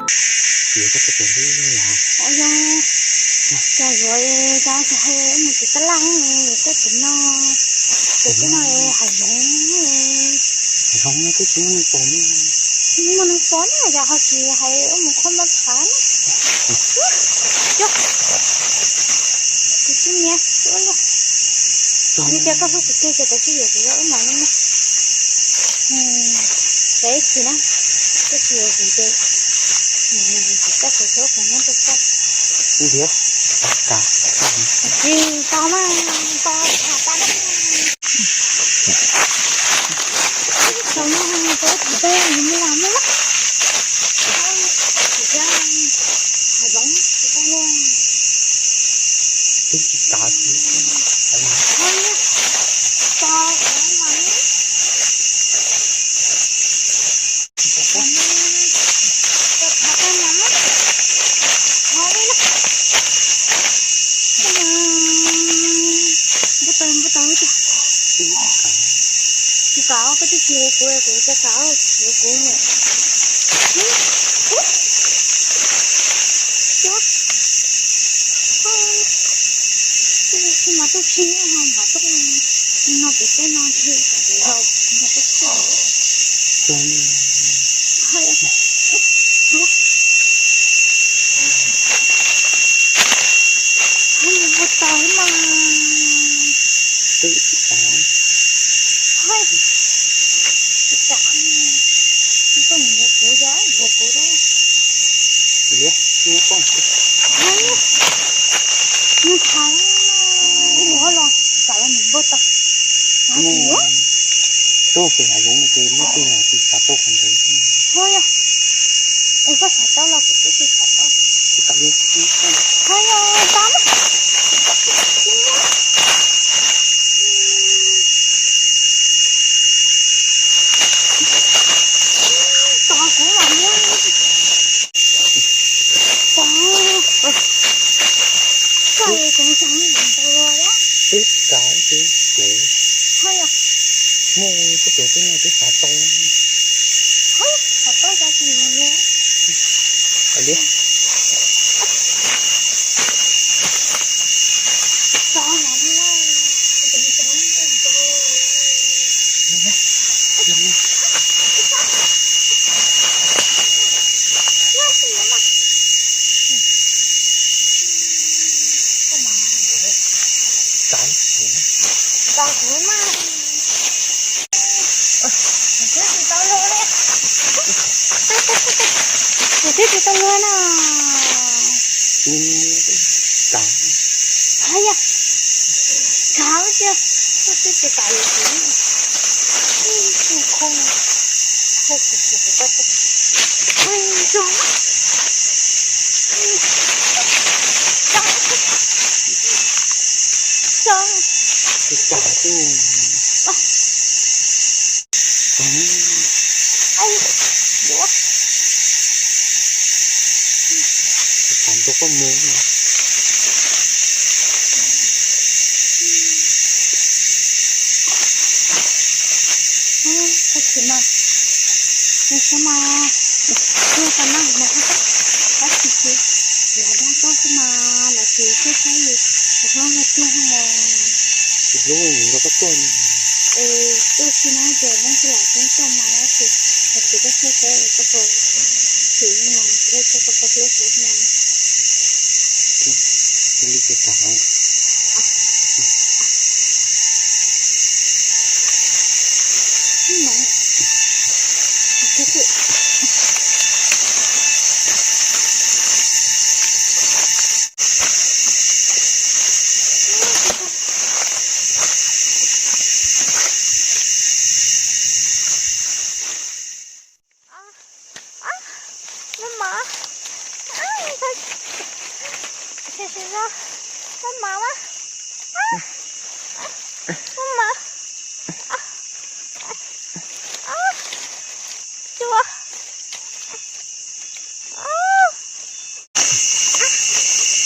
Ua yog, cas yuav cas tsis hais mus tim tab laj, tej tim no, ces tej no hav zoov, hav zoov no twb tsis muaj neeg pom, tsis muaj neeg pom na, yog ho tsis hais mus qhov npab phav na. Kuv tsis niam, kuv ua li cas koj hlub kuv tiag ces koj tsis yuav kuv ua ub mas li ne. Ces ib txhis na, koj tsis yuav kuv ces kuv coj kuv suab kuv muab rau koj. Ntiav, tsis tau mas, tau tham tau na. Tau no, tau tham tau, kuv muab muab. Tsis tau, hav zoov tsis tau luaj. Twb tsis kav, tsis kav. Npau taws, npau taws tiag. Tsis kav, koj twb tsis hu kuv, kuv tsis kav, hu kuv. Mas tub tsis nyob mas tub no pem teb no ntshe zaum nrog tub tsis. Npau taws mas. Twb tsis kav. Tsis kav. Koj mus yuav kuv, yuav kuv da. Liab, nyob koj. Nws tham ib hnub los tsis kav los nws npau taws. Tuaj pem hav zoov no ces muaj tej yam tsis kav tuaj qhov ntawd. Ho yog, es koj tham tau los kuv twb tsis tham tau. Tsis kav li. Ho yog, kav mas. Tos kuv mam muab. Tos. Koj li kuv tseem tau luag. Twb kav twb kuv. Ho yog. Muaj koj tus twb no twb xav tau. Ho yog, xav tau cas tsis luag. Kav liab. Kav kuv mas. Kuv twb tsis tau luag li. Kuv twb tsis tau luag na. Kav. Haj yam. Kav tiag. Koj twb tsis kav li kuv. Ib tug khoo. Khoo kuv kuv kuv koj. Ui zoo. Zoo. Tsis kav xwb. Ai, yuav. Tsis kav rau koj mus. Koj tsis mas, nws xav mas, nws tau nag mas koj, koj tsis tsis, los dab koj xwb mas los tsis txawj saib li, los hlob nws tiag mos. Tsis hlub nws nrog koj tuaj. Es twb tsis na ces leej twg lam txeeb koj mas los tsis, los tsis koj txawj saib koj puas tsis mas thiab koj puas hlub kuv mas. Li ces tag. Maj mam, maj mam, maj mam, cua.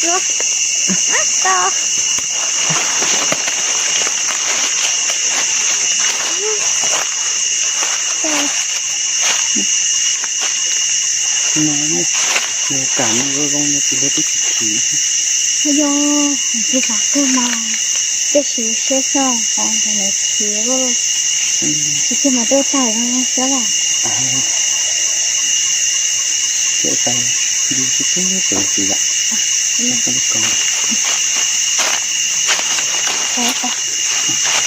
Cua. Tau. Kam no zoo zoo no tsis li twb tsis khiv. Yog tsis xav kawg mas, tab sis siab xyov qhov ntawd nws khiv lawm. Tsis kiag mas tuaj tawm no xwb las. Ces tau, yus tsis teb pem tsis yam.